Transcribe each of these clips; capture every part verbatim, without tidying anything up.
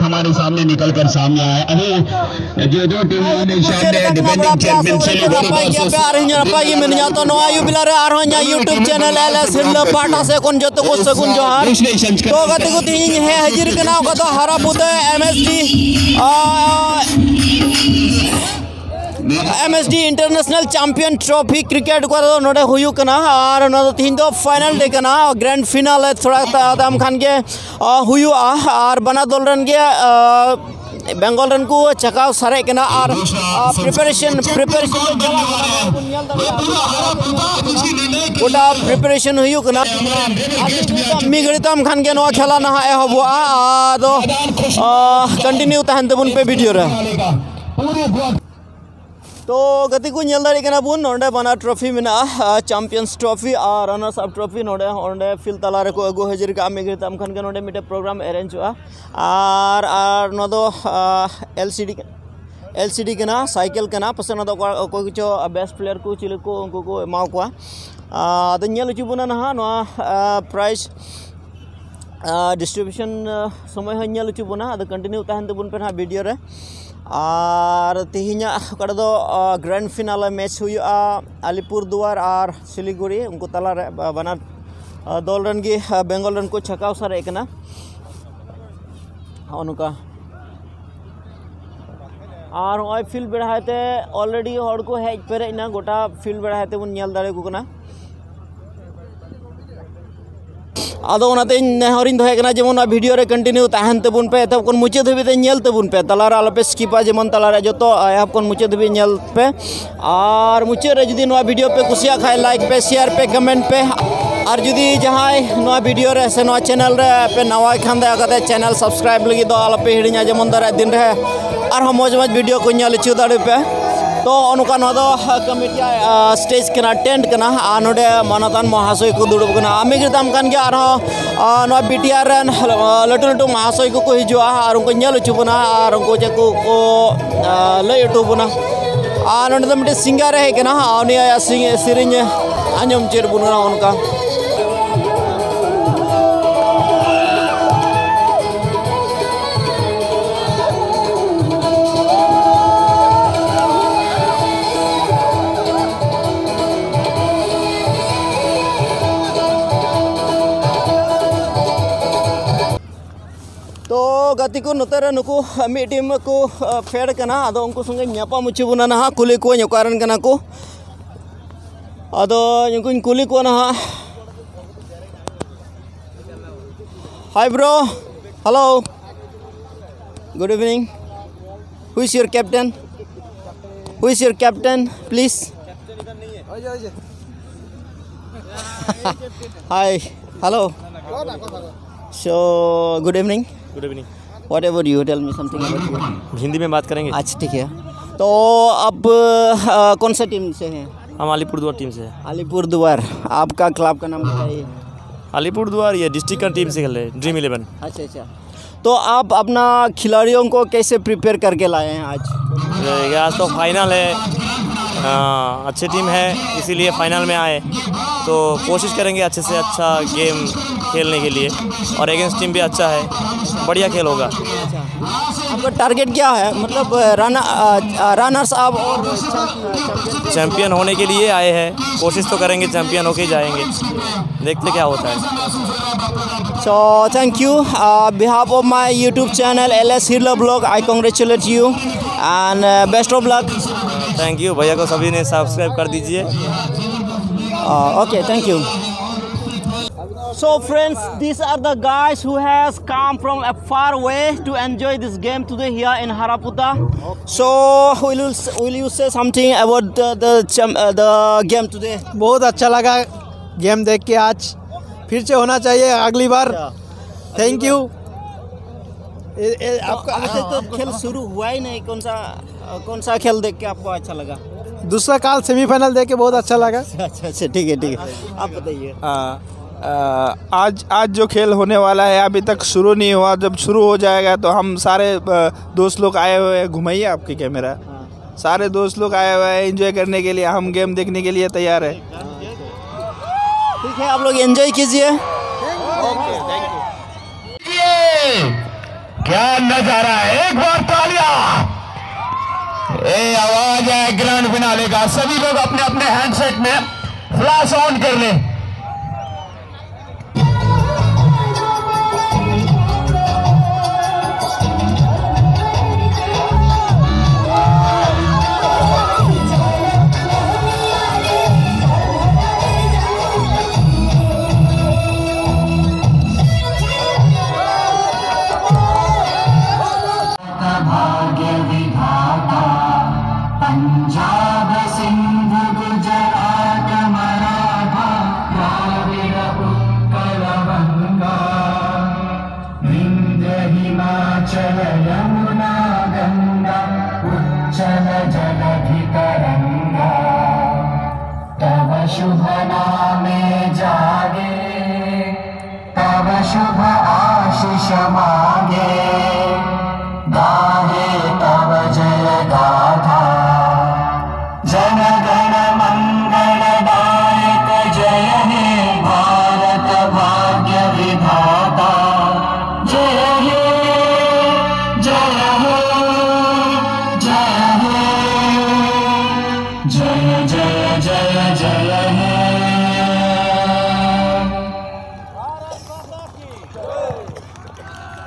हमारे सामने निकल कर सामने आए। अभी जो जो टीम हमारे सामने डिफेंडिंग चैंपियन से लेकर ᱱᱟᱯᱟᱭ ᱜᱮᱭᱟ ᱯᱮ ᱟᱨ ᱤᱧ ᱱᱟᱯᱟᱭ ᱜᱮ ᱢᱤᱱᱟᱹᱧᱟ᱾ ᱛᱚ ᱱᱚᱣᱟ ᱟᱹᱭᱩᱵ ᱵᱮᱞᱟ ᱨᱮ ᱟᱨᱦᱚᱸ ᱤᱧᱟᱹᱜ YouTube channel LS ᱦᱤᱨᱞᱟᱹ ᱯᱟᱦᱴᱟ ᱥᱮᱫ ᱠᱷᱚᱱ ᱡᱚᱛᱚ ᱠᱚ ᱥᱟᱹᱜᱩᱱ ᱡᱚᱦᱟᱨ᱾ ᱛᱚ ᱜᱟᱛᱮ ᱠᱚ, ᱛᱮᱦᱮᱧ ᱤᱧ ᱦᱮᱡ ᱦᱟᱹᱡᱤᱨ ᱠᱟᱱᱟ ᱚᱠᱟ ᱫᱚ ᱦᱟᱨᱟ ᱯᱩᱛᱟᱹ MSD, ᱟᱨ MSD International Champion Trophy Cricket ᱠᱚ ᱫᱚ ᱱᱚᱰᱮ ᱦᱩᱭᱩᱜ ᱠᱟᱱᱟ ᱟᱨ ᱚᱱᱟ ᱫᱚ ᱛᱮᱦᱮᱧ ᱫᱚ final day ᱠᱟᱱᱟ, grand finale ᱛᱷᱚᱲᱟ ᱛᱟᱭᱚᱢ ᱠᱷᱟᱱ ᱜᱮ ᱟ, ᱦᱩᱭᱩᱜᱼᱟ᱾ ᱟᱨ ᱵᱟᱱᱟᱨ ᱫᱚᱞ ᱨᱮᱱ ᱜᱮ, ᱟ, ᱵᱮᱝᱜᱚᱞ ᱨᱮᱱ ᱠᱚ ᱪᱟᱠᱟᱣ ᱥᱟᱨᱮᱡ ᱠᱟᱱᱟ ᱟᱨ, ᱟ, preparation preparation ᱫᱚ ᱪᱟᱞᱟᱜ ᱠᱟᱱᱟ᱾ ᱵᱚᱱ ᱧᱮᱞ ᱫᱟᱲᱮᱭᱟᱜᱼᱟ ᱜᱚᱴᱟ preparation ᱦᱩᱭᱩᱜ ᱠᱟᱱᱟ᱾ ᱟᱨ ᱢᱤᱫ ᱜᱷᱟᱹᱲᱤ ᱛᱟᱭᱚᱢ ᱠᱷᱟᱱ ᱜᱮ ᱱᱚᱣᱟ ᱠᱷᱮᱞᱟ ᱱᱟᱦᱟᱜ ᱮᱦᱚᱵᱚᱜᱼᱟ᱾ ᱟᱫᱚ, ᱟ, continue ᱛᱟᱦᱮᱱ ᱛᱟᱵᱚᱱ ᱯᱮ video ᱨᱮ᱾ ᱛᱚ ᱜᱟᱛᱮ ᱠᱚ, ᱧᱮᱞ ᱫᱟᱲᱮᱭᱟᱜ ᱠᱟᱱᱟ ᱵᱚᱱ, ᱱᱚᱰᱮ ᱵᱟᱱᱟᱨ trophy ᱢᱮᱱᱟᱜᱼᱟ, ᱟ, Champions Trophy ᱟᱨ Runners Up Trophy᱾ ᱱᱚᱰᱮ, ᱚᱸᱰᱮ field ᱛᱟᱞᱟ ᱨᱮᱠᱚ ᱟᱹᱜᱩ ᱦᱟᱹᱡᱤᱨ ᱠᱟᱜᱼᱟ᱾ ᱢᱤᱫ ᱜᱷᱟᱹᱲᱤ ᱛᱟᱭᱚᱢ ᱠᱷᱟᱱ ᱜᱮ ᱱᱚᱰᱮ ᱢᱤᱫᱴᱮᱱ program arrangeᱚᱜᱼᱟ᱾ ᱟᱨ, ᱟᱨ ᱱᱚᱣᱟ ᱫᱚ, ᱟ, LCD, LCD ᱠᱟᱱᱟ, cycle ᱠᱟᱱᱟ, ᱯᱟᱥᱮᱡ ᱱᱚᱣᱟ ᱫᱚ ᱚᱠᱟ, ᱚᱠᱚᱭ ᱠᱚᱪᱚ best player ᱠᱚ ᱪᱤᱞᱤ ᱠᱚ ᱩᱱᱠᱩ ᱠᱚ ᱮᱢᱟ ᱠᱚᱣᱟ᱾ ᱟ, ᱟᱫᱚ ᱧᱮᱞ ᱦᱚᱪᱚ ᱵᱚᱱᱟ ᱱᱟᱦᱟᱜ ᱱᱚᱣᱟ, ᱟ, prize, ᱟ, distribution, ᱟ, ᱥᱚᱢᱚᱭ ᱦᱚᱸ ᱧᱮᱞ ᱦᱚᱪᱚ ᱵᱚᱱᱟ᱾ ᱟᱫᱚ continue ᱛᱟᱦᱮᱱ ᱛᱟᱵᱚᱱ ᱯᱮ ᱱᱟᱦᱟᱜ video ᱨᱮ᱾ ᱟᱨ ᱛᱮᱦᱮᱧᱟᱜ ᱚᱠᱟ ᱨᱮᱫᱚ, ᱟ, grand finale match ᱦᱩᱭᱩᱜᱼᱟ ᱟᱞᱤᱯᱩᱨ ᱫᱩᱣᱟᱨ ᱟᱨ ᱥᱤᱞᱤᱜᱩᱲᱤ, ᱩᱱᱠᱩ ᱛᱟᱞᱟᱨᱮ ᱵᱟ-, ᱵᱟᱱᱟᱨ, ᱟ, ᱫᱚᱞ ᱨᱮᱱ ᱜᱮ, ᱟ, ᱵᱮᱝᱜᱚᱞ ᱨᱮᱱ ᱠᱚ ᱪᱷᱟᱠᱟᱣ ᱥᱟᱨᱮᱡ ᱠᱟᱱᱟ᱾ ᱦᱚᱸᱜᱼᱚ ᱱᱚᱝᱠᱟ᱾ ᱟᱨ ᱱᱚᱜᱼᱚᱭ field ᱵᱮᱲᱦᱟᱭ ᱛᱮ already ᱦᱚᱲ ᱠᱚ ᱦᱮᱡ ᱯᱮᱨᱮᱡ ᱮᱱᱟ, ᱜᱚᱴᱟ field ᱵᱮᱲᱦᱟᱭ ᱛᱮᱵᱚᱱ ᱧᱮᱞ ᱫᱟᱲᱮᱭᱟᱠᱚ ᱠᱟᱱᱟ᱾ ᱟᱫᱚ ᱚᱱᱟᱛᱮ ᱤᱧ ᱱᱮᱦᱚᱨᱤᱧ ᱫᱚᱦᱚᱭᱮᱫ ᱠᱟᱱᱟ, ᱡᱮᱢᱚᱱ ᱱᱚᱣᱟ video ᱨᱮ continue ᱛᱟᱦᱮᱱ ᱛᱟᱵᱚᱱ ᱯᱮ, ᱮᱛᱚᱦᱚᱵ ᱠᱷᱚᱱ ᱢᱩᱪᱟᱹᱫ ᱫᱷᱟᱹᱵᱤᱡ ᱛᱮ ᱧᱮᱞ ᱛᱟᱵᱚᱱ ᱯᱮ, ᱛᱟᱞᱟᱨᱮ ᱟᱞᱚᱯᱮ skipᱟ, ᱡᱮᱢᱚᱱ ᱛᱟᱞᱟᱨᱮ ᱡᱚᱛᱚ ᱮᱦᱚᱵ ᱠᱷᱚᱱ ᱢᱩᱪᱟᱹᱫ ᱫᱷᱟᱹᱵᱤᱡ ᱧᱮᱞ ᱯᱮ᱾ ᱟᱨ ᱢᱩᱪᱟᱹᱫ ᱨᱮ ᱡᱩᱫᱤ ᱱᱚᱣᱟ video ᱯᱮ ᱠᱩᱥᱤᱭᱟᱜ ᱠᱷᱟᱡ, like ᱯᱮ, share ᱯᱮ, comment ᱯᱮ᱾ ᱟᱨ ᱡᱩᱫᱤ ᱡᱟᱦᱟᱸᱭ ᱱᱚᱣᱟ video ᱨᱮ ᱥᱮ ᱱᱚᱣᱟ channel ᱨᱮ ᱯᱮ ᱱᱟᱣᱟ ᱠᱷᱟᱱ, ᱫᱟᱭᱟ ᱠᱟᱛᱮ channel subscribe ᱞᱟᱹᱜᱤᱫ ᱫᱚ ᱟᱞᱚᱯᱮ ᱦᱤᱲᱤᱧᱟ, ᱡᱮᱢᱚᱱ ᱫᱟᱨᱟᱭ ᱫᱤᱱ ᱨᱮ ᱟᱨᱦᱚᱸ ᱢᱚᱡᱽ ᱢᱚᱡᱽ video ᱠᱚ ᱧᱮᱞ ᱦᱚᱪᱚ ᱫᱟᱲᱮ ᱯᱮ᱾ ᱛᱚ ᱱᱚᱝᱠᱟ ᱱᱚᱣᱟ ᱫᱚ committee ᱟᱜ, ᱟ, stage ᱠᱟᱱᱟ, tent ᱠᱟᱱᱟ, ᱟᱨ ᱱᱚᱰᱮ ᱢᱟᱱᱚᱛᱟᱱ ᱢᱚᱦᱟᱥᱚᱭ ᱠᱚ ᱫᱩᱲᱩᱵ ᱠᱟᱱᱟ᱾ ᱟᱨ ᱢᱤᱫ ᱜᱷᱟᱹᱲᱤᱡ ᱛᱟᱭᱚᱢ ᱠᱷᱟᱱ ᱜᱮ ᱟᱨᱦᱚᱸ, ᱟ, ᱱᱚᱣᱟ BTR ᱨᱮᱱ, ᱟ, ᱞᱟᱹᱴᱩ ᱞᱟᱹᱴᱩ ᱢᱚᱦᱟᱥᱚᱭ ᱠᱚᱠᱚ ᱦᱤᱡᱩᱜᱼᱟ ᱟᱨ ᱩᱱᱠᱩ ᱧᱮᱞ ᱦᱚᱪᱚ ᱵᱚᱱᱟ ᱟᱨ ᱩᱱᱠᱩ ᱪᱮᱫ ᱠᱚ ᱠᱚ, ᱟ, ᱞᱟᱹᱭ ᱦᱚᱴᱚ ᱵᱚᱱᱟ᱾ ᱟᱨ ᱱᱚᱰᱮ ᱫᱚ ᱢᱤᱫᱴᱮᱱ singer ᱮ ᱦᱮᱡ ᱠᱟᱱᱟ, ᱩᱱᱤᱭᱟᱜ ᱥᱤᱝ-, ᱥᱮᱨᱮᱧ ᱮ ᱟᱸᱡᱚᱢ ᱦᱚᱪᱚᱭᱮᱫ ᱵᱚᱱᱟ ᱚᱱᱠᱟ᱾ ᱠᱚ ᱱᱚᱛᱮ ᱨᱮ ᱱᱩᱠᱩ ᱢᱤᱫ ᱴᱤᱢ ᱠᱚ ᱯᱷᱮᱰ ᱠᱟᱱᱟ᱾ ᱟᱫᱚ ᱩᱱᱠᱩ ᱥᱚᱸᱜᱮ ᱧᱟᱯᱟᱢ ᱦᱚᱪᱚ ᱵᱚᱱᱟ ᱱᱟᱦᱟᱜ, ᱠᱩᱞᱤ ᱠᱚᱣᱟᱧ ᱚᱠᱟ ᱨᱮᱱ ᱠᱟᱱᱟ ᱠᱚ᱾ ᱟᱫᱚ ᱩᱱᱠᱩᱧ ᱠᱩᱞᱤ ᱠᱚᱣᱟ ᱱᱟᱦᱟᱜ᱾ Hi bro, hello, good evening. Who is your captain? Who is your captain, please? Hi, hello. So, good evening. Good evening. What about you? Tell me something about you. Hindi में बात करेंगे। अच्छा, ठीक है। तो आप अ, कौन सा टीम से हैं? हम अलीपुरद्वार टीम से हैं। अलीपुरद्वार। आपका क्लब का नाम बताइए। अलीपुरद्वार, ये डिस्ट्रिक्ट का टीम से खेल रहे हैं, ड्रीम इलेवन। अच्छा, अच्छा। तो आप अपना खिलाड़ियों को कैसे प्रिपेयर करके लाए हैं आज? ये आज तो फाइनल है, हाँ, अच्छी टीम है, इसीलिए फाइनल में आए। तो कोशिश करेंगे अच्छे से अच्छा गेम खेलने के लिए, और अगेंस्ट टीम भी अच्छा है, बढ़िया खेल होगा। अच्छा, आपका टारगेट क्या है, मतलब रन रनर्स अप और चैंपियन होने के लिए आए हैं, कोशिश तो करेंगे, चैंपियन होके ही जाएंगे, देखते क्या होता है। So thank you. Uh, behalf of my YouTube channel L S Hirla Blog, I congratulate you and uh, best of luck. Thank you. भैया को सभी ने सब्सक्राइब कर दीजिए। Uh, okay, thank you. So friends, these are the guys who has come from a far way to enjoy this game today here in Haraputa. So will you will you say something about the the, cham- uh, the game today? बहुत अच्छा लगा game देख के। आज फिर से होना चाहिए अगली बार। Thank you. आपका अभी तक तो खेल शुरू हुआ ही नहीं। कौन सा कौन सा खेल देख के आपको अच्छा लगा? दूसरा काल सेमीफाइनल देख के बहुत अच्छा लगा। अच्छा, अच्छा, ठीक है, ठीक है। आप बताइए। आ, आ, आज आज जो खेल होने वाला है, अभी तक शुरू नहीं हुआ। जब शुरू हो जाएगा तो हम सारे आ, दोस्त लोग आए हुए हैं। घुमाइए आपके कैमरा। सारे दोस्त लोग आए हुए हैं एंजॉय करने के लिए। हम गेम देखने के लिए तैयार है। ठीक है, आप लोग एंजॉय कीजिए। क्या नजारा है, एक बार तालियां। ए आवाज है ग्रैंड फिनाले का। सभी लोग अपने अपने हैंडसेट में फ्लैश ऑन कर लें। नामे जागे तव शुभ आशिष मागे, गाहे तव जय गाथा। जन गण मंगलदायक जय हे भारत भाग्य विधाता। जय हे, जय हे, जय हे, जय जय जय जय हे।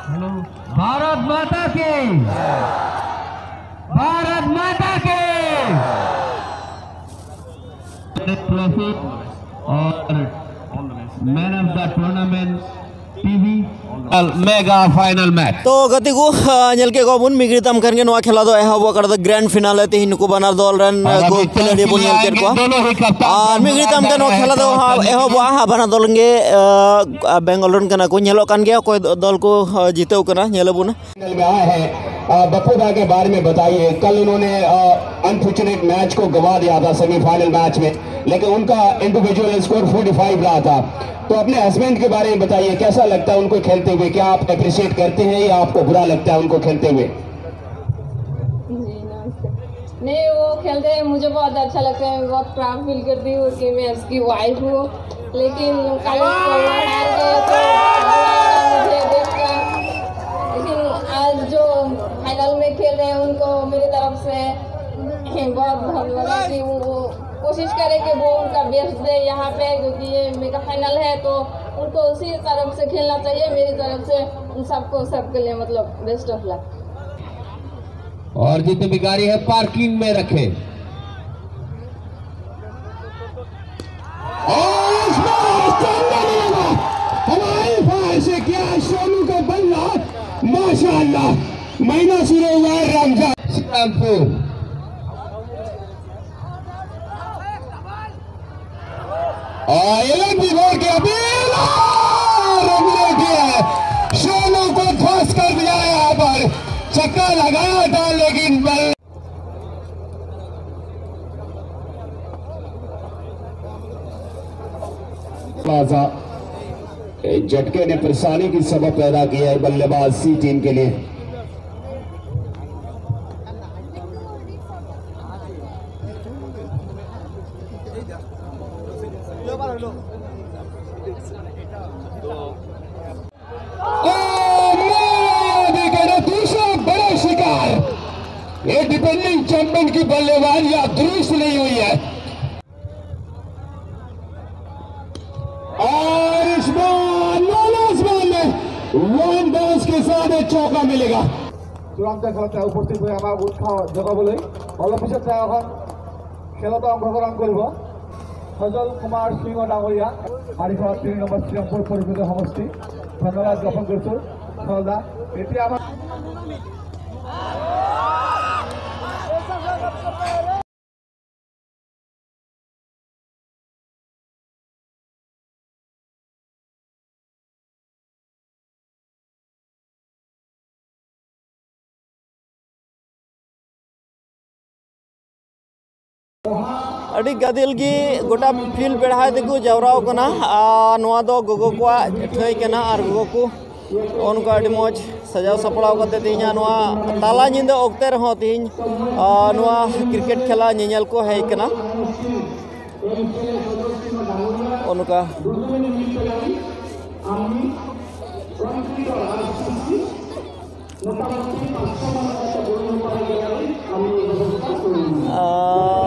हेलो, भारत माता की, भारत माता की। ट्रॉफी और man of the tournament TV mega final match. तो गति को, आ, ᱧᱮᱞ ᱠᱮᱫ ᱠᱚᱣᱟ ᱵᱚᱱ, ᱢᱤᱫ ᱜᱷᱟᱹᱲᱤᱡ ᱛᱟᱭᱚᱢ ᱠᱷᱟᱱ ᱜᱮ ᱱᱚᱣᱟ ᱠᱷᱮᱞᱟ ᱫᱚ ᱮᱦᱚᱵᱚᱜ ᱠᱟᱱᱟ᱾ ᱫᱚ ᱜᱨᱮᱱᱰ ᱯᱷᱤᱱᱟᱞᱮ ᱛᱮᱦᱮᱧ ᱱᱩᱠᱩ ᱵᱟᱱᱟᱨ ᱫᱚᱞ ᱨᱮᱱ ᱜᱳᱞ ᱠᱷᱮᱞᱳᱰᱤᱭᱟᱹ ᱵᱚᱱ ᱧᱮᱞ ᱠᱮᱫ ᱠᱚᱣᱟ᱾ ᱟᱨ ᱢᱤᱫ ᱜᱷᱟᱹᱲᱤᱡ ᱛᱟᱭᱚᱢ ᱜᱮ ᱱᱚᱣᱟ ᱠᱷᱮᱞᱟ ᱫᱚ ᱦᱟᱸᱜ ᱮᱦᱚᱵᱚᱜᱼᱟ ᱦᱟᱸᱜ᱾ ᱵᱟᱱᱟᱨ ᱫᱚᱞ ᱜᱮ, ᱟ, ᱟ, ᱵᱮᱝᱜᱚᱞ ᱨᱮᱱ ᱠᱟᱱᱟ ᱠᱚ᱾ ᱧᱮᱞᱚᱜ ᱠᱟᱱ ᱜᱮᱭᱟ ᱚᱠᱚᱭ ᱫᱚ-, ᱫᱚᱞ ᱠᱚ, ᱟ, ᱡᱤᱛᱟᱹᱣ ᱠᱟᱱᱟ, ᱧᱮᱞ ᱟᱵᱚᱱ᱾ में आया है। आ, बप्पू दा के बारे में बताइए, कल उन्होंने अनफॉर्चुनेट मैच को गंवा दिया था सेमीफाइनल मैच में, लेकिन उनका इंडिविजुअल स्कोर फ़ोर्टी फ़ाइव रहा था। तो अपने हस्बैंड के बारे में बताइए, कैसा लगता है उनको खेलते हुए? क्या आप अप्रिशिएट करते हैं या आपको बुरा लगता है उनको खेलते हुए? जी, नमस्ते। नहीं, वो खेलते हैं, मुझे बहुत अच्छा लगता है। मैं बहुत प्राउड फील करती हूँ कि मैं उसकी वाइफ हूँ। लेकिन कल तो वो हार गए, तो बहुत बुरा लगा मुझे देखकर। लेकिन आज जो फाइनल में खेल रहे हैं, उनको मेरी तरफ से बहुत धन्यवाद कि वो, वो कोशिश करें कि वो उनका बेस्ट दे यहाँ पे, क्योंकि ये मेगा फाइनल है, तो उनको उसी तरफ से खेलना चाहिए। मेरी तरफ से उन सबको, सबके लिए, मतलब, बेस्ट ऑफ लक। और जितने भी गाड़ी है, पार्किंग में रखें। और इस बार स्टैंडर्ड लगा, हवाई फायर से किया है सोनू का बल्ला। माशाल्लाह, महीना शुरू हुआ है रमजान। श्रीरामपुर। और एलन विभोर की अपील, और रन आउट किया है। सोनू को ध्वस्त कर दिया है यहाँ पर। छक्का लगाया था, लेकिन बल सा झटके ने परेशानी की सबब पैदा किया है बल्लेबाज सी टीम के लिए। दूसरा बड़ा शिकार। ये डिफेंडिंग चैंपियन की बल्लेबाजी दुरुस्त नहीं हुई है। और इस बार वन बाउंस के साथ एक चौका मिलेगा। চূড়ান্ত খেলাতে উপস্থিত হয়ে আমাৰ উৎসাহ জগাবলৈ অলপ পিছত তেওঁ এখন খেলত অংশগ্ৰহণ কৰিব। সজল কুমাৰ সিংহ ডাঙৰীয়া, মাৰিখোৱা তিনি নম্বৰ শ্ৰীৰামপুৰ পৰিষদীয় সমষ্টি। ধন্যবাদ জ্ঞাপন কৰিছো সজলদা। এতিয়া আমাৰ ᱟᱹᱰᱤ ᱜᱟᱫᱮᱞ ᱜᱮ ᱜᱚᱴᱟ ᱯᱷᱤᱞᱰ ᱵᱮᱲᱦᱟᱭ ᱛᱮᱠᱚ ᱡᱟᱣᱨᱟ ᱟᱠᱟᱱᱟ᱾ ᱟᱨ ᱱᱚᱣᱟ ᱫᱚ ᱜᱚᱜᱚ ᱠᱚᱣᱟᱜ ᱴᱷᱟᱹᱭ ᱠᱟᱱᱟ᱾ ᱟᱨ ᱜᱚᱜᱚ ᱠᱚ ᱱᱚᱜᱼᱚ ᱱᱚᱝᱠᱟ ᱟᱹᱰᱤ ᱢᱚᱡᱽ ᱥᱟᱡᱟᱣ ᱥᱟᱯᱲᱟᱣ ᱠᱟᱛᱮ ᱛᱮᱦᱮᱧᱟᱜ ᱱᱚᱣᱟ ᱛᱟᱞᱟ ᱧᱤᱫᱟᱹ ᱚᱠᱛᱮ ᱨᱮᱦᱚᱸ ᱛᱮᱦᱮᱧ, ᱟᱨ ᱱᱚᱣᱟ ᱠᱨᱤᱠᱮᱴ ᱠᱷᱮᱞᱟ ᱧᱮᱧᱮᱞ ᱠᱚ ᱦᱮᱡ ᱠᱟᱱᱟ᱾ ᱱᱚᱜᱼᱚ ᱱᱚᱝᱠᱟ᱾ ᱟᱨ ᱱᱚᱝᱠᱟ᱾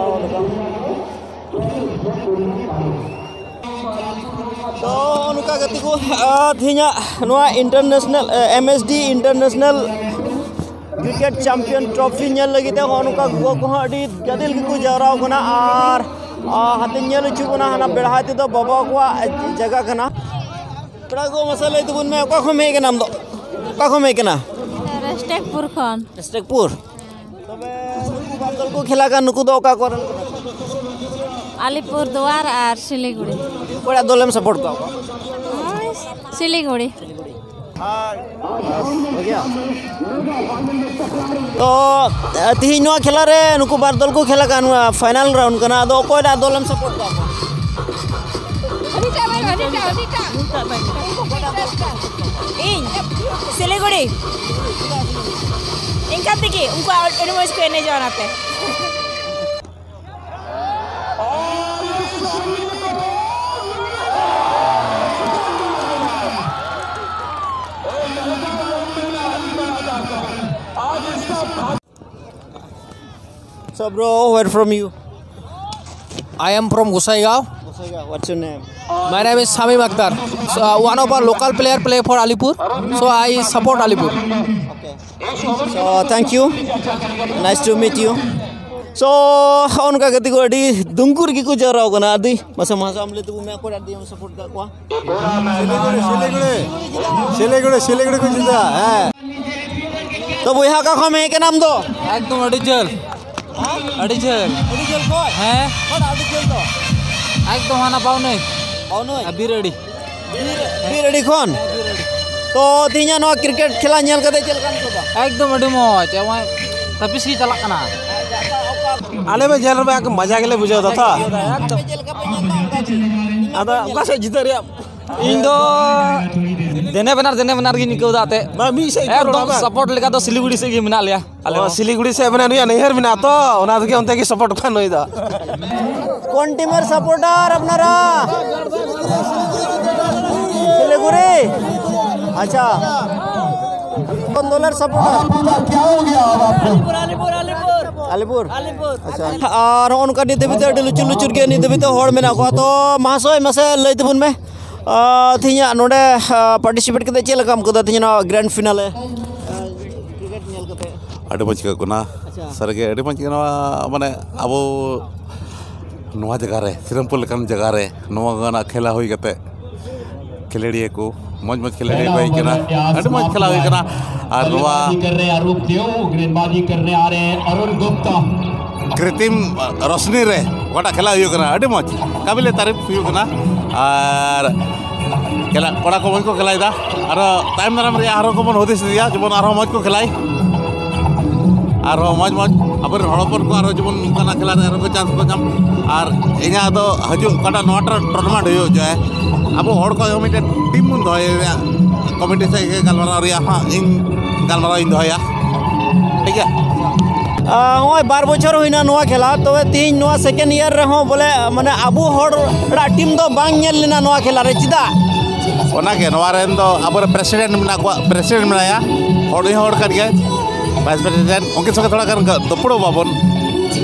ᱛᱚ, ᱱᱚᱝᱠᱟ ᱜᱟᱛᱮ ᱠᱚ, ᱟᱨ ᱛᱮᱦᱮᱧᱟᱜ ᱱᱚᱣᱟ international, M S D international cricket champion trophy ᱧᱮᱞ ᱞᱟᱹᱜᱤᱫ ᱛᱮ ᱦᱚᱸ ᱱᱚᱝᱠᱟ ᱜᱚᱜᱚ ᱠᱚᱦᱚᱸ ᱟᱹᱰᱤ ᱜᱟᱫᱮᱞ ᱜᱮᱠᱚ ᱡᱟᱣᱨᱟ ᱟᱠᱟᱱᱟ᱾ ᱟᱨ, ᱟᱨ ᱦᱟᱱᱛᱮᱧ ᱧᱮᱞ ᱦᱚᱪᱚ ᱠᱟᱱᱟ, ᱦᱟᱱᱟ ᱵᱮᱲᱦᱟᱭ ᱛᱮᱫᱚ ᱵᱟᱵᱟ ᱠᱚᱣᱟᱜ ᱡᱟᱭᱜᱟ ᱠᱟᱱᱟ᱾ ᱠᱚᱲᱟ ᱠᱚ, ᱢᱟᱥᱮ ᱞᱟᱹᱭ ᱛᱟᱵᱚᱱ ᱢᱮ, ᱚᱠᱟ ᱠᱷᱚᱱ ᱮᱢ ᱦᱮᱡ ᱠᱟᱱᱟ ᱟᱢ ᱫᱚ? ᱚᱠᱟ ᱠᱷᱚᱱ ᱮᱢ ᱦᱮᱡ ᱠᱟᱱᱟ? ᱨᱮᱥᱴᱮᱠᱯᱩᱨ ᱠᱷᱚᱱ᱾ ᱨᱮᱥᱴᱮᱠᱯᱩᱨ᱾ ᱛᱚᱵᱮ ᱱᱩᱠᱩ ᱵᱟᱨ ᱫᱚᱞ ᱠᱚ ᱠᱷᱮᱞᱟ ᱠᱟᱱ, ᱱᱩᱠᱩ ᱫᱚ ᱚᱠᱟ ᱠᱚᱨᱮᱱ ᱠᱟᱱᱟ ᱠᱚ? ᱟᱞᱤᱯᱩᱨ ᱫᱩᱣᱟᱨ ᱟᱨ ᱥᱤᱞᱤᱜᱩᱲᱤ᱾ ᱚᱠᱚᱭᱟᱜ ᱫᱚᱞᱮᱢ ᱥᱟᱯᱳᱨᱴ ᱠᱚᱣᱟ? ᱦᱳᱭ, ᱥᱤᱞᱤᱜᱩᱲᱤ᱾ ᱟᱨ, ᱟᱨ, ᱵᱷᱟᱹᱜᱤᱭᱟ᱾ ᱛᱚ, ᱛᱤᱦᱤᱧ ᱱᱚᱣᱟ ᱠᱷᱮᱞᱟ ᱨᱮ ᱱᱩᱠᱩ ᱵᱟᱨ ᱫᱚᱞ ᱠᱚ ᱠᱷᱮᱞᱟ ᱠᱟᱱ, ᱱᱚᱣᱟ ᱯᱷᱟᱭᱱᱟᱞ ᱨᱟᱣᱩᱱᱰ ᱠᱟᱱᱟ, ᱟᱫᱚ ᱚᱠᱚᱭᱴᱟᱜ ᱫᱚᱞᱮᱢ ᱥᱟᱯᱳᱨᱴ ᱠᱚᱣᱟ? ᱟᱹᱰᱤ ᱤᱧ ᱥᱤᱞᱤᱜᱩᱲᱤ᱾ ᱤᱱᱠᱟ ᱛᱮᱜᱮ ᱩᱱᱠᱩ ᱟᱹᱰᱤ ᱢᱚᱡᱽ ᱠᱚ ᱮᱱᱮᱡᱚᱜᱼᱟ ᱚᱱᱟᱛᱮ᱾ So, bro, where from you? I am from Gosaigao. Gosaigao. What's your name? My name is Samim Akhtar. So, uh, one of our local player play for Alipur. So, I support Alipur. Okay. So, thank you. Nice to meet you. So, ᱚᱱᱠᱟ ᱜᱟᱛᱮ ᱠᱚ ᱟᱹᱰᱤ ᱫᱩᱝᱠᱩ ᱨᱮᱜᱮ ᱠᱚ ᱡᱟᱣᱨᱟ ᱠᱟᱱᱟ᱾ ᱟᱹᱰᱤ ᱢᱟᱥᱮ ᱢᱟᱥᱮ ᱟᱢ ᱞᱟᱹᱭ ᱛᱟᱵᱚᱱ ᱢᱮ, ᱚᱠᱚᱭ ᱟᱹᱰᱤ ᱟᱢ ᱥᱟᱯᱳᱨᱴ ᱠᱟᱜ ᱠᱚᱣᱟ? ᱥᱤᱞᱤᱜᱩᱲᱤ, ᱥᱤᱞᱤᱜᱩᱲᱤ, ᱥᱤᱞᱤᱜᱩᱲᱤ, ᱥᱤᱞᱤᱜᱩᱲᱤ ᱠᱚ ᱡᱩᱛᱟ᱾ ᱦᱮᱸ᱾ ᱛᱚ ᱵᱚᱭᱦᱟ, ᱚᱠᱟ ᱠᱷᱚᱱ ᱦᱮᱡ ᱠᱟᱱᱟᱢ ᱫᱚ? ᱮᱠᱫᱚᱢ ᱟᱹᱰᱤ ᱡᱷᱟᱹᱞ᱾ ᱦᱮᱸ? ᱟᱹᱰᱤ ᱡᱷᱟᱹᱞ᱾ ᱟᱹᱰᱤ ᱡᱷᱟᱹᱞ ᱠᱷᱚᱱ? ᱦᱮᱸ᱾ ᱚᱠᱟᱴᱟᱜ ᱟᱹᱰᱤ ᱡᱷᱟᱹᱞ ᱫᱚ? ᱮᱠᱫᱚᱢ ᱦᱟᱱᱟ ᱯᱟᱣᱱᱟᱹᱭ᱾ ᱯᱟᱣᱱᱟᱹᱭ? ᱟᱨ ᱵᱤᱨ ᱟᱹᱰᱤ᱾ ᱵᱤᱨ, ᱵᱤᱨ ᱟᱹᱰᱤ ᱠᱷᱚᱱ? ᱦᱮᱸ, ᱵᱤᱨ ᱟᱹᱰᱤ᱾ ᱛᱚ ᱛᱮᱦᱮᱧᱟᱜ ᱱᱚᱣᱟ ᱠᱨᱤᱠᱮᱴ ᱠᱷᱮᱞᱟ ᱧᱮᱞ ᱠᱟᱛᱮ ᱪᱮᱫ ᱞᱮᱠᱟᱢ ᱟᱹᱭᱠᱟᱹᱣᱫᱟ? ᱮᱠᱫᱚᱢ ᱟᱹᱰᱤ ᱢᱚᱡᱽ, ᱱᱚᱜᱼᱚᱭ ᱛᱟᱹᱯᱤᱥ ᱜᱮ ᱪᱟᱞᱟᱜ ᱠᱟᱱᱟ᱾ ᱟᱞᱮ ᱢᱟ ᱧᱮᱞ ᱨᱮᱢᱟ ᱮᱠᱫᱚᱢ ᱢᱟᱡᱟ ᱜᱮᱞᱮ ᱵᱩᱡᱷᱟᱹᱣ ᱫᱟ ᱛᱚ᱾ ᱮᱠᱫᱚᱢ᱾ ᱟᱫᱚ ᱚᱠᱟ ᱥᱮᱫ ᱡᱤᱛᱟᱹᱜ ᱨᱮᱭᱟᱜ? ᱤᱧ ᱫᱚ ᱫᱮᱱᱮ ᱵᱟᱱᱟᱨ, ᱫᱮᱱᱮ ᱵᱟᱱᱟᱨ ᱜᱤᱧ ᱟᱹᱭᱠᱟᱹᱣ ᱫᱟ ᱮᱱᱛᱮᱫ᱾ ᱢᱟ ᱢᱤᱫ ᱥᱮᱫ ᱟᱹᱭᱠᱟᱹᱣ ᱮᱠᱫᱚᱢ ᱨᱚᱲᱟ ᱵᱟᱝ? ᱥᱟᱯᱳᱨᱴ ᱞᱮᱠᱟ ᱫᱚ ᱥᱤᱞᱤᱜᱩᱲᱤ ᱥᱮᱫ ᱜᱮ ᱢᱮᱱᱟᱜ ᱞᱮᱭᱟ ᱟᱞᱮ ᱚ, ᱦᱚᱸ᱾ ᱥᱤᱞᱤᱜᱩᱲᱤ ᱥᱮᱫ ᱢᱟᱱᱮ ᱱᱩᱭᱟᱜ ᱱᱟᱹᱭᱦᱟᱹᱨ ᱢᱮᱱᱟᱜᱼᱟ ᱛᱚ, ᱚᱱᱟ ᱛᱮᱜᱮ ᱚᱱᱛᱮ ᱜᱮ ᱥᱟᱯᱳᱨᱴ ᱠᱷᱟᱱ ᱱᱩᱭ ᱫᱚ᱾ কোন টিমের সাপোর্টার আপনারা? শিলিগুড়ি। আচ্ছা। কোন দলের সাপোর্টার? আলিপুর, আলিপুর, আলিপুর। আলিপুর? আলিপুর। আচ্ছা। ᱟᱨ ᱦᱚᱸᱜᱼᱚ ᱱᱚᱝᱠᱟ ᱱᱤᱛ ᱫᱷᱟᱹᱵᱤᱡ ᱛᱮ ᱟᱹᱰᱤ ᱞᱩᱪᱩᱨ ᱞᱩᱪᱩᱨ ᱜᱮ ᱱᱤᱛ ᱫᱷᱟᱹᱵᱤᱡ ᱛᱮ ᱦᱚᱲ ᱢᱮᱱᱟᱜ ᱠᱚᱣᱟ᱾ ᱛᱚ ᱢᱟᱦᱟᱥᱚᱭ, ᱢᱟᱥᱮ ᱞᱟᱹᱭ ᱛᱟᱵᱚᱱ ᱢᱮ, ᱟᱨ ᱛᱮᱦᱮᱧᱟᱜ ᱱᱚᱰᱮ, ᱟᱨ, ᱯᱟᱨᱴᱤᱥᱤᱯᱮᱴ ᱠᱟᱛᱮ ᱪᱮᱫ ᱞᱮᱠᱟᱢ ᱟᱹᱭᱠᱟᱹᱣᱫᱟ ᱛᱮᱦᱮᱧ ᱱᱚᱣᱟ ᱜᱨᱮᱱᱰ ᱯᱷᱤᱱᱟᱞᱮ, ᱟᱨ, ᱠᱨᱤᱠᱮᱴ ᱧᱮᱞ ᱠᱟᱛᱮ? ᱟᱹᱰᱤ ᱢᱚᱡᱽ ᱟᱹᱭᱠᱟᱹᱜ ᱠᱟᱱᱟ᱾ ᱟᱪᱪᱷᱟ᱾ ᱥᱟᱹᱨᱤᱜᱮ ᱟᱹᱰᱤ ᱢᱚᱡᱽ ᱜᱮ ᱱᱚᱣᱟ, ᱢᱟᱱᱮ, ᱟᱵᱚ ᱱᱚᱣᱟ ᱡᱟᱭᱜᱟ ᱨᱮ, ᱥᱤᱨᱟᱢᱯᱩᱨ ᱞᱮᱠᱟᱱ ᱡᱟᱭᱜᱟ ᱨᱮ ᱱᱚᱣᱟ ᱜᱟᱱᱟᱜ ᱠᱷᱮᱞᱟ ᱦᱩᱭ ᱠᱟᱛᱮ ᱠᱷᱮᱞᱳᱰᱤᱭᱟᱹ ᱠᱚ ᱢᱚᱡᱽ ᱢᱚᱡᱽ ᱠᱷᱮᱞᱳᱰᱤᱭᱟᱹ ᱠᱚ ᱦᱮᱡ ᱠᱟᱱᱟ, ᱟᱹᱰᱤ ᱢᱚᱡᱽ ᱠᱷᱮᱞᱟ ᱦᱩᱭ ᱠᱟᱱᱟ᱾ ᱟᱨ ᱱᱚᱣᱟ ᱜᱮᱨᱮᱱᱵᱟᱡᱤ ᱠᱟᱨᱱᱮ ᱟᱨᱚᱵ ᱫᱮᱣ, ᱜᱮᱨᱮᱱᱵᱟᱡᱤ ᱠᱟᱨᱱᱮ ᱟᱨᱮ ᱚᱨᱩᱱ ᱜᱩᱯᱛᱟ᱾ ᱠᱨᱤᱛᱤᱢ ᱨᱚᱥᱱᱤ ᱨᱮ ᱚᱠᱟᱴᱟᱜ ᱠᱷᱮᱞᱟ ᱦᱩᱭᱩᱜ ᱠᱟᱱᱟ, ᱟᱹᱰᱤ ᱢᱚᱡᱽ, ᱠᱟᱵᱤᱞᱮ ᱛᱟᱨᱤᱯ ᱦᱩᱭᱩᱜ ᱠᱟᱱᱟ᱾ ᱟᱨ ᱠᱷᱮᱞᱟ, ᱠᱚᱲᱟ ᱠᱚ ᱢᱚᱡᱽ ᱠᱚ ᱠᱷᱮᱞᱟᱭᱮᱫᱟ᱾ ᱟᱨᱚ ᱛᱟᱭᱚᱢ ᱫᱟᱨᱟᱢ ᱨᱮᱭᱟᱜ ᱟᱨᱦᱚᱸ ᱠᱚᱵᱚᱱ ᱦᱩᱫᱤᱥ ᱤᱫᱤᱭᱟ, ᱡᱮᱢᱚᱱ ᱟᱨᱦᱚᱸ ᱢᱚᱡᱽ ᱠᱚ ᱠᱷᱮᱞᱟᱭ᱾ ᱟᱨᱦᱚᱸ ᱢᱚᱡᱽ ᱢᱚᱡᱽ ᱟᱵᱚᱨᱮᱱ ᱦᱚᱲ ᱦᱚᱯᱚᱱ ᱠᱚ ᱟᱨᱦᱚᱸ ᱡᱮᱢᱚᱱ ᱱᱚᱝᱠᱟᱱᱟᱜ ᱠᱷᱮᱞᱟ ᱨᱮ ᱟᱨᱦᱚᱸ ᱠᱚ ᱪᱟᱱᱥ ᱠᱚ ᱧᱟᱢ᱾ ᱟᱨ ᱤᱧᱟᱹᱜ ᱫᱚ ᱦᱤᱡᱩᱜ ᱚᱠᱟᱴᱟᱜ ᱱᱚᱣᱟ ᱴᱩᱨᱱᱟᱢᱮᱱᱴ ᱦᱩᱭᱩᱜ ᱪᱚᱭ, ᱟᱵᱚ ᱦᱚᱲ ᱠᱚ ᱢᱤᱫᱴᱮᱱ ᱴᱤᱢ ᱵᱚᱱ ᱫᱚᱦᱚᱭ ᱨᱮᱭᱟᱜ ᱠᱚᱢᱤᱴᱤ ᱥᱮᱫ ᱜᱮ ᱜᱟᱞᱢᱟᱨᱟᱣ ᱨᱮᱭᱟᱜ ᱦᱟᱸᱜ ᱤᱧ ᱜᱟᱞᱢᱟᱨᱟᱣ ᱤᱧ ᱫᱚᱦᱚᱭᱟ᱾ ᱴᱷᱤᱠ ᱜᱮᱭᱟ᱾ ᱱᱚᱜᱼᱚᱭ ᱵᱟᱨ ᱵᱚᱪᱷᱚᱨ ᱦᱩᱭᱱᱟ ᱱᱚᱣᱟ ᱠᱷᱮᱞᱟ, ᱛᱚᱵᱮ ᱛᱤᱦᱤᱧ ᱱᱚᱣᱟ ᱥᱮᱠᱮᱱᱰ ᱤᱭᱟᱨ ᱨᱮᱦᱚᱸ ᱵᱚᱞᱮ ᱢᱟᱱᱮ ᱟᱵᱚ ᱦᱚᱲᱟᱜ ᱴᱤᱢ ᱫᱚ ᱵᱟᱝ ᱧᱮᱞ ᱞᱮᱱᱟ ᱱᱚᱣᱟ ᱠᱷᱮᱞᱟ ᱨᱮ, ᱪᱮᱫᱟᱜ? ᱚᱱᱟᱜᱮ ᱱᱚᱣᱟ ᱨᱮᱱ ᱫᱚ ᱟᱵᱚᱨᱮᱱ ᱯᱨᱮᱥᱤᱰᱮᱱᱴ ᱢᱮᱱᱟᱜ ᱠᱚᱣᱟ, ᱯᱨᱮᱥᱤᱰᱮᱱᱴ ᱢᱮᱱᱟᱭᱟ, ᱦᱚᱲ ᱦᱚᱲ ᱠᱟᱱ ᱜᱮᱭᱟᱭ, ᱵᱷᱟᱭᱤᱥ ᱯᱨᱮᱥᱤᱰᱮᱱᱴ, ᱩᱱᱠᱤᱱ ᱥᱚᱸᱜᱮ ᱛᱷᱚᱲᱟ ᱜᱟᱱ ᱫᱩᱯᱲᱩᱵ ᱟᱵᱚᱱ᱾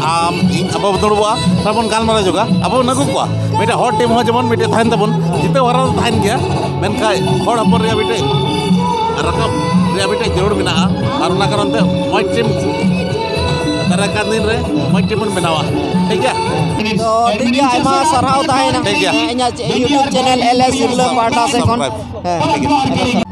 ᱟᱢ ᱤᱧ ᱟᱵᱚ ᱵᱚ ᱫᱩᱲᱩᱵᱚᱜᱼᱟ, ᱛᱷᱚᱲᱟ ᱵᱚᱱ ᱜᱟᱞᱢᱟᱨᱟᱣ ᱧᱚᱜᱟ, ᱟᱵᱚ ᱵᱚᱱ ᱟᱹᱜᱩ ᱠᱚᱣᱟ᱾ ᱢᱤᱫᱴᱮᱡ ᱦᱚᱲ ᱴᱤᱢ ᱦᱚᱸ ᱡᱮᱢᱚᱱ ᱢᱤᱫᱴᱮᱡ ᱛᱟᱦᱮᱱ ᱛᱟᱵᱚᱱ, ᱡᱤᱛᱟᱹᱣ ᱦᱟᱨᱟᱣ ᱫᱚ ᱛᱟᱦᱮᱱ ᱜᱮᱭᱟ, ᱢᱮᱱᱠᱷᱟᱡ ᱦᱚᱲ ᱦᱚᱯᱚᱱ ᱨᱮᱭᱟᱜ ᱢᱤᱫᱴᱮᱡ ᱨᱟᱠᱟᱵ ᱨᱮᱭᱟᱜ ᱢᱤᱫᱴᱮᱡ ᱡᱟᱹᱨᱩᱲ ᱢᱮᱱᱟᱜᱼᱟ᱾ ᱟᱨ ᱚᱱᱟ ᱠᱟᱨᱚᱱ ᱛᱮ ᱢᱚᱡᱽ ᱴᱤᱢ ᱫᱟᱨᱟᱭ ᱠᱟᱱ ᱫᱤᱱ ᱨᱮ ᱢᱚᱡᱽ ᱴᱤᱢ ᱵᱚᱱ ᱵᱮᱱᱟᱣᱟ᱾ ᱴᱷᱤᱠ ᱜᱮᱭᱟ? ᱛᱚ ᱴᱷᱤᱠ ᱜᱮᱭᱟ, ᱟᱭᱢᱟ ᱥᱟᱨᱦᱟᱣ ᱛᱟᱦᱮᱱᱟ᱾ ᱴᱷᱤᱠ ᱜᱮᱭᱟ᱾ ᱤᱧᱟᱹᱜ YouTube ᱪᱮᱱᱮᱞ ᱮᱞ ᱮᱥ ᱥᱤᱨᱞᱟᱹ ᱯᱟᱦᱴᱟ ᱥᱮᱫ ᱠᱷᱚᱱ᱾ ᱥᱟᱵᱥᱠᱨᱟᱭᱤᱵ᱾ ᱦᱮᱸ᱾ ᱴᱷᱤᱠ ᱜᱮᱭᱟ᱾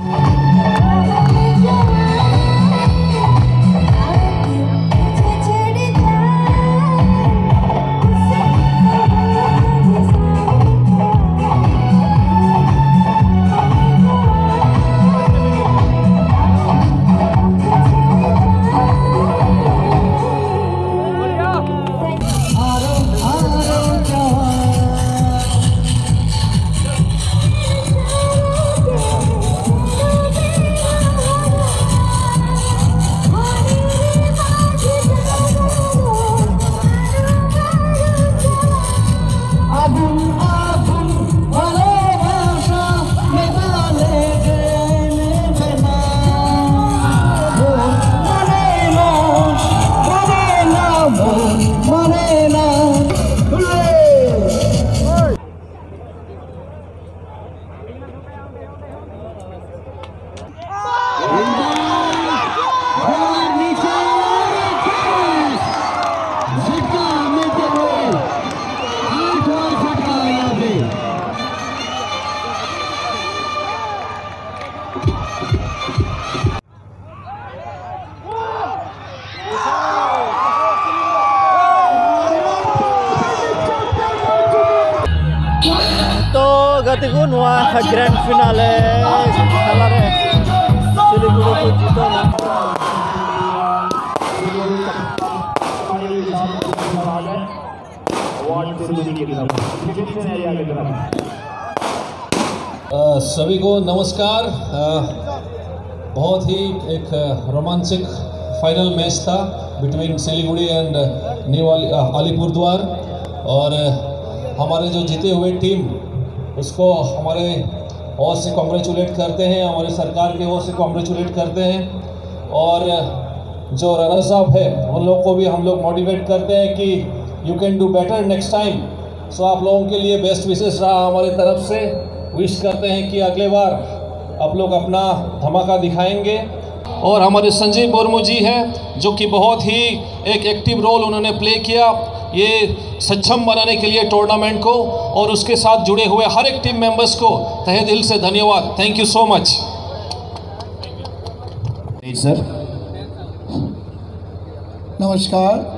ᱛᱚ ᱜᱟᱛᱮ ᱠᱚ, ᱱᱚᱣᱟ ᱜᱨᱮᱱᱰ ᱯᱷᱤᱱᱟᱞᱮ ᱛᱟᱞᱟᱨᱮ ᱥᱤᱞᱤᱜᱩᱲᱤ ᱠᱚ ᱡᱤᱛᱟᱹᱣ ᱮᱱᱟ᱾ वार्ड सेरेमनी की तरफ, एजुकेशन एरिया की तरफ। अ, सभी को नमस्कार। अ, बहुत ही एक रोमांचक फाइनल मैच था बिटवीन सिलीगुड़ी एंड न्यू अली-, अ, अलीपुरद्वार। और हमारे जो जीते हुए टीम, उसको हमारे ओर से कॉन्ग्रेचुलेट करते हैं, हमारे सरकार के ओर से कॉन्ग्रेचुलेट करते हैं। और जो रनर्स अप है, उन लोग को भी हम लोग मोटिवेट करते हैं कि you can do better next time। सो आप लोगों के लिए बेस्ट विशेष रहा हमारे तरफ से। विश करते हैं कि अगले बार आप लोग अपना धमाका दिखाएंगे। और हमारे संजीव मुर्मू जी हैं, जो कि बहुत ही एक एक्टिव रोल उन्होंने प्ले किया ये सक्षम बनाने के लिए टूर्नामेंट को, और उसके साथ जुड़े हुए हर एक टीम मेंबर्स को तहे दिल से धन्यवाद। Thank you so much. Sir, नमस्कार,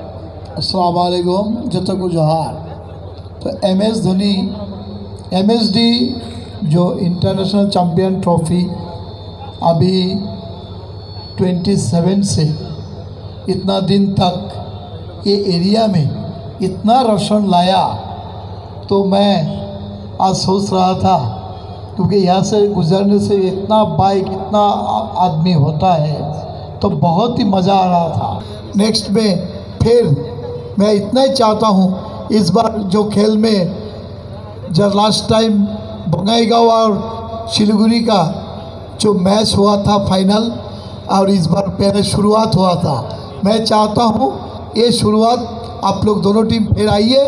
अस्सलाम वालेकुम, जतको जोहार। तो M S Dhoni, M S D, जो इंटरनेशनल चैंपियन ट्रॉफी अभी ट्वेंटी सेवन से इतना दिन तक ये एरिया में इतना रोशन लाया, तो मैं आज सोच रहा था, क्योंकि यहाँ से गुजरने से इतना बाइक, इतना आ-, आदमी होता है, तो बहुत ही मज़ा आ रहा था। नेक्स्ट में फिर मैं इतना ही चाहता हूँ, इस बार जो खेल में, जब लास्ट टाइम बंगाईगांव और सिलीगुड़ी का जो मैच हुआ था फाइनल, और इस बार पहले शुरुआत हुआ था। मैं चाहता हूँ ये शुरुआत आप लोग दोनों टीम फिर आइए,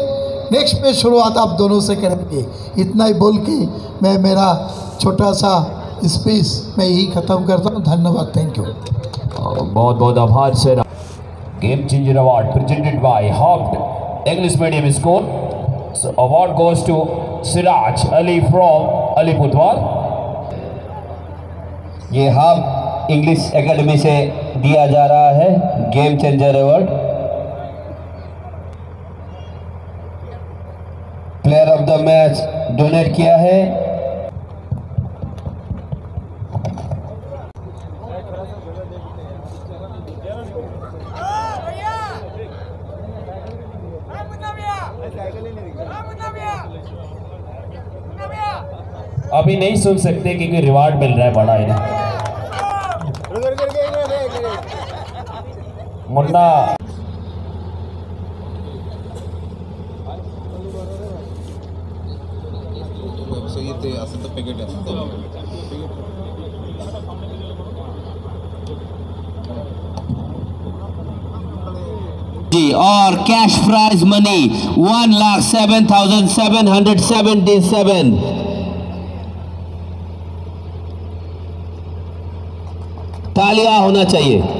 नेक्स्ट में शुरुआत आप दोनों से करेंगे। इतना ही बोल के मैं मेरा छोटा सा स्पीच मैं यही ख़त्म करता हूँ। धन्यवाद, थैंक यू। बहुत बहुत आभार sir. Game Changer Award presented by Hobbed English Medium School. So award goes to Siraj Ali from Alipurduar. ये हॉब्ड इंग्लिश एकेडमी से दिया जा रहा है game changer award. Player of the match donate किया है। अभी नहीं सुन सकते क्योंकि रिवार्ड मिल रहा है बड़ा इन्हें। मुन्ना। जी, और cash prize money one lakh seven thousand seven hundred seventy seven। तालियां होना चाहिए।